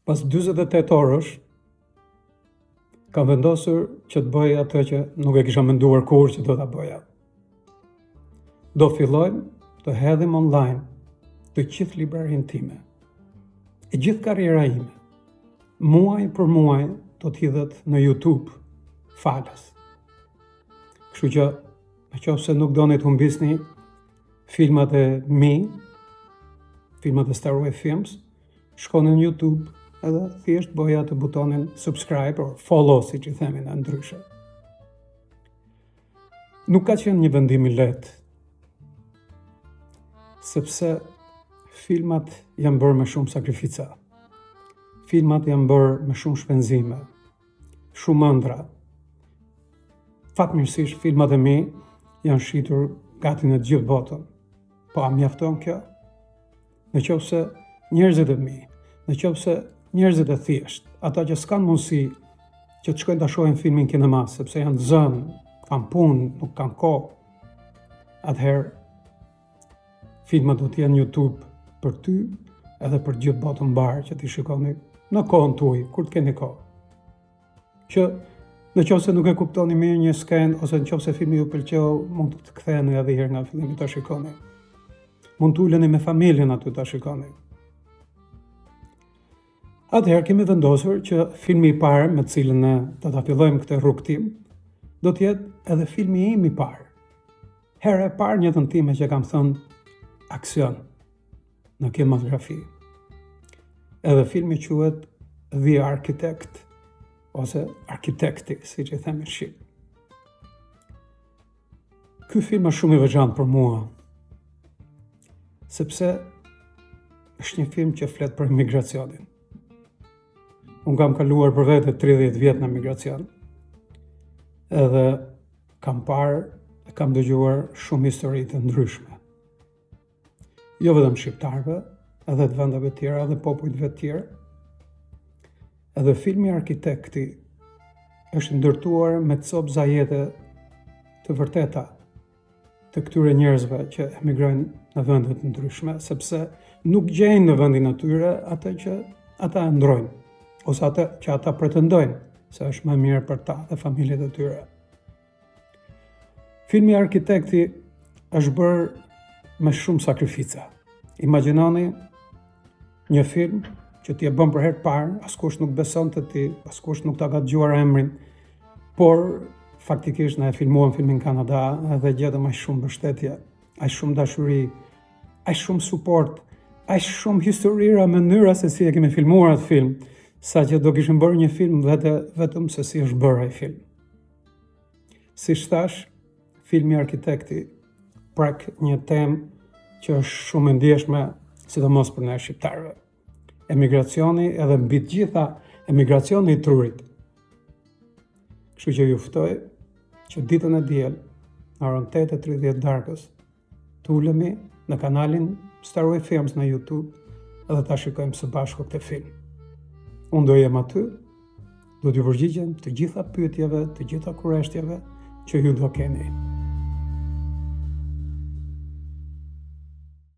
Pas 48 orësh, kam vendosur që të bëj atë që nuk e kisha menduar kurrë që do ta bëja. Do fillojmë të hedhim online të gjithë librarinë time. E gjithë karriera ime, muaj për muaj do të hidhet në YouTube falas. Kështu që, në qoftë se nuk doni të humbisni filmat e mi, filmat e Starway Films, shkoni në YouTube edhe thjesht bëja atë butonin subscribe or follow, siç i themi ne ndryshe. Nuk ka qenë një vendim i lehtë, sepse filmat janë bërë me shumë sakrifica. Filmat janë bërë me shumë shpenzime, shumë ëndrra. Fatmirësisht filmat e mi janë shitur gati në të gjithë botën. Po a mjafton kjo? Në qoftë se njerëzit e mi, në qoftë se njerëzit e thjeshtë, ata që s'kanë mundësi që të shkojnë ta shohin filmin kinema, sepse janë zënë, kanë punë, nuk kanë kohë, atëherë filmat do të jenë në YouTube për ty edhe për gjithë botën mbarë që t'i shikoni në kohën tuaj, kur të keni kohë. Që në qoftë se nuk e kuptoni mirë një skenë ose në qoftë se filmi ju pëlqeu, mund të ktheheni edhe herë nga fillimi ta shikoni. Mund të uleni me familjen aty ta shikoni. Atëherë kemi vendosur që filmi i parë me të cilin ne do ta fillojmë këtë rrugëtim, do të jetë edhe filmi im i parë. Hera e parë në jetën time që kam thënë aksion në kinematografi. Edhe filmi quhet The Architect ose Arkitekti, siç i themi shqip. Ky film është shumë i veçantë për mua, sepse është një film që flet për emigracionin. Unë kam kaluar për vete 30 vjet në emigracion, edhe kam parë e kam dëgjuar shumë histori të ndryshme. Jo vetëm shqiptarëve, edhe të vendeve tjera, edhe popujve të tjerë. Edhe filmi Arkitekti është ndërtuar me copëza jete të vërteta të këtyre njerëzve që emigrojnë në vende të ndryshme, sepse nuk gjejnë në vendin e tyre atë që ata ëndërrojnë, ose atë që ata pretendojnë se është më mirë për ta dhe familjet e tyre. Filmi Arkitekti është bërë me shumë sakrifica. Imagjinoni një film që ti e bën për herë të parë, askush nuk beson te ti, askush nuk ta ka dëgjuar emrin, por faktikisht ne e filmuam filmin në Kanada dhe gjetëm aq shumë mbështetje, aq shumë dashuri, aq shumë suport, aq shumë historira, mënyra se si e kemi filmuar atë film, saqë do kishim bërë një film vete, vetëm se si është bërë ai film. Siç thashë, filmi Arkitekti prek një temë që është shumë e ndjeshme, sidomos për ne shqiptarëve. Emigracioni edhe mbi të gjitha emigracioni i trurit. Kështu që ju ftoj që ditën e diel në orën 8:30 darkës të ulemi në kanalin Starway Films në YouTube edhe ta shikojmë së bashku këtë film. Unë do jem aty, do t'ju përgjigjem të gjitha pyetjeve, të gjitha kureshtjeve që ju do keni.